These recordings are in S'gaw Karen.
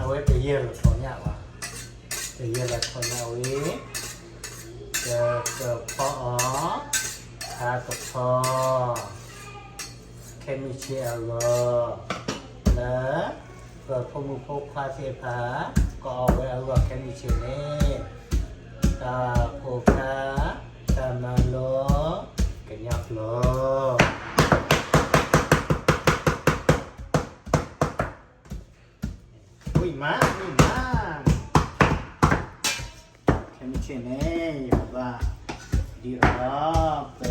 အဝဲတယဲၢ်လီၤထီၣ်ညၣ်ဘၣ်, တယဲၢ်လီၤထီၣ်ညၣ်ဝံၤ, ပကဖီအီၤ, ဖးကဖီ ခဲမုၢ်ဆ့ၣ်အဂီၢ်, လၢ ပဖိမုၣ်ဖိခွါသ့ၣ်တဖၣ် ကအီၣ်ဝဲအဂီၢ်ခဲမုၢ်ဆ့ၣ်န့ၣ်, တၢ်ဖိခါ, တၢ်မၤလိ, ကညီကျိာ် ဝံၣ်မး ဝံၣ်မး, ခဲမုၢ်ဆ့ၣ်န့ၣ် ယကဘၣ်ဒံးအီၤ ပ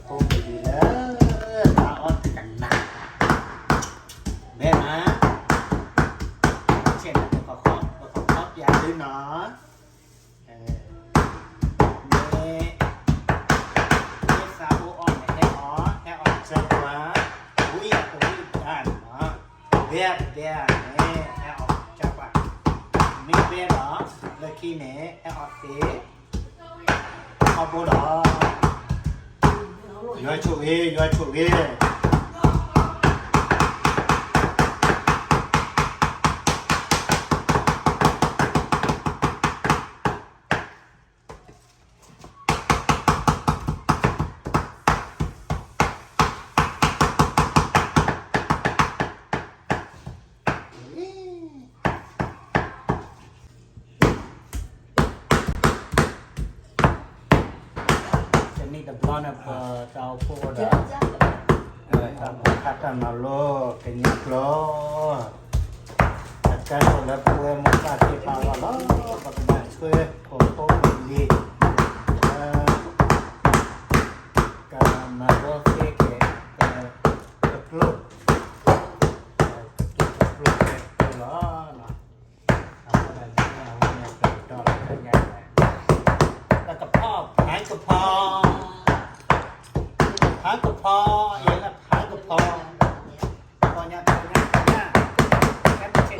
ဖိပလံၤလၢ တၢ်အီၣ်တကနၣ်, ဘဲမး, ခဲမုၢ်ဆ့ၣ်န့ၣ် ပကခီပၠးဒုနီၤ, မ့ၢ် မ့ၢ်သးအိၣ်အီၣ်န့ၣ် ဟဲအီၣ်, ဟဲအီၣ်စၢၤပှၤ, ဝံၣ်အတဝံၣ်တၢ်နီၤ, ဘဲအတဘဲအန့ၣ် ဟဲအီၣ်စၢၤပှၤ, မ့ၢ်ဘဲဒီး လၢခံန့ၣ် ဟဲအီၣ်သ့ ခီဘိဒီး ယွၤဆိၣ်ဂ့ၤ ယွၤဆိၣ်ဂ့ၤ. Thank you. တနံၣ်တဘျီန့ၣ် ပတၢ်အိၣ်ဖှိၣ်အိၣ်ဒီး တၢ်ဖိခါတၢ်မၤလိ ကညီကျိာ် အကါဒိၣ်လၢပဝဲမိၢ်ပၢ်သ့ၣ်တဖၣ်အဂီၢ်လီၤ. ပကဘၣ်ဆှၢပဖိပလံၤ ကမၤလိသ့က့ၤ ကကျိာ် ကကျိာ်ကကျိာ်ကကျိာ်လီၤ. အဃိန့ၣ် အဝဲန့ၣ် ပကတီၢ်လီၤညါ တၢ်ကဖီ ဖးကဖီ ဖးကဖီ အံၤလၢဖးကဖီ ဖီညါ ဖီညါ ဖီညါ ကဲပဆ့ၣ်န့ၣ် ပကဖီ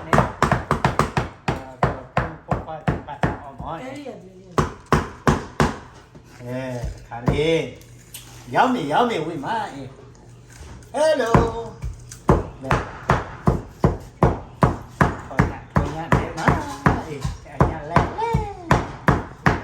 န့ၣ် ပဖိမုၣ်ဖိခွါသ့ၣ်တဖၣ်အီၣ်မး တခါလံ ယဝ်မ့ၢ် ယဝ်မ့ၢ်ဝံၣ်မးအံၤ Hello လဲၤ ဖီညါ ဖီညါဒဲးမးအံၤ အညါလဲၣ်လဲၣ်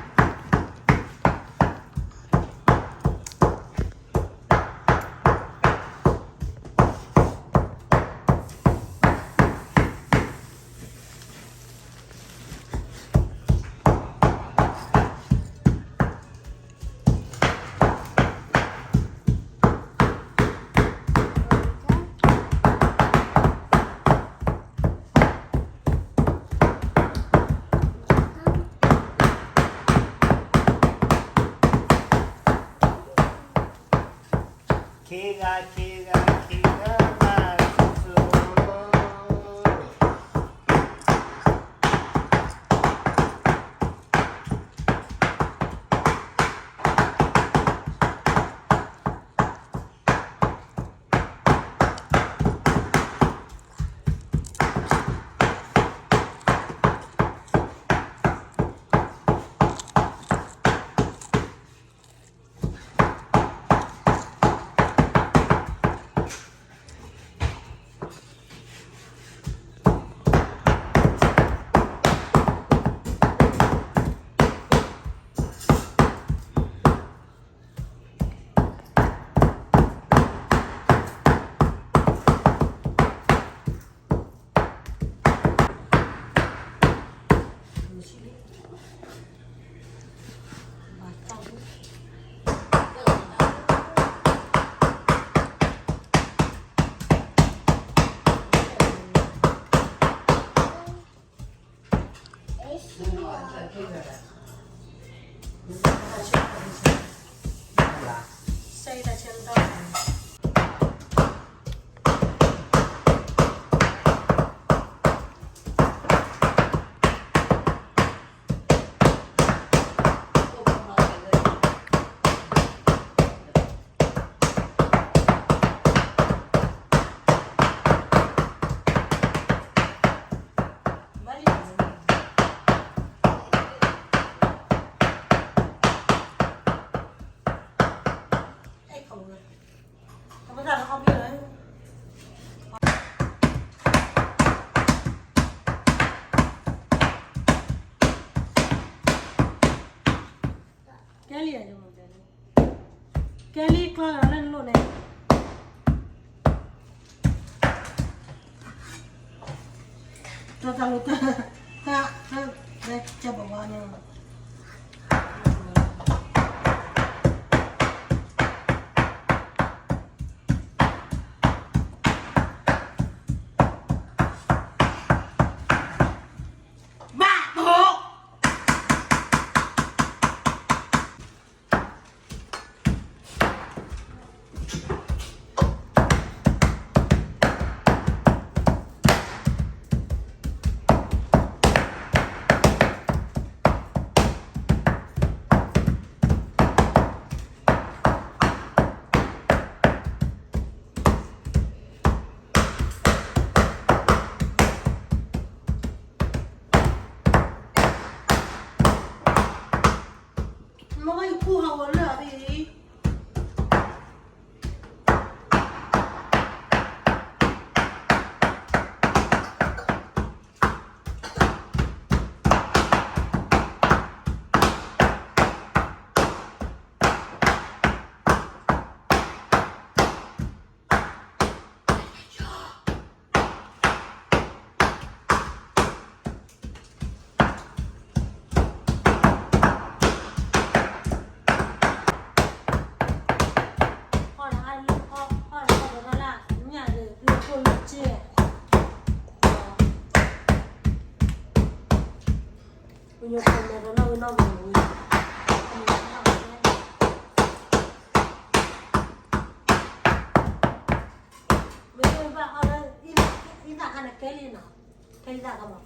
တၢ်လိၣ်တၢ် တၢ် တၢ် တၢ်ဘၣ်ဘၣ်န့ၣ် ဘၣ်သိၣ် မ့ၢ်ဝဲယကူၣ်ဟးဂီၤလၢအဘ့ၣ် အီၣ်ဒီးအီၣ်ဒီးအီၣ်ဒီးအီၣ်ဒီးလၢညၣ်ဒီး လၢခိၣ်လၢစဲ ပညိၣ်ခိၣ်မဲာ်ဒီးနီၣ်ဂံၢ်နီၣ်မဲာ်ဝံၤ မ့ၢ်ဘၣ်အီၣ်လၢ အံသၣ်ခါန့ၣ်ကဲလံနီၤ, ကဲအံသၣ်ခါမး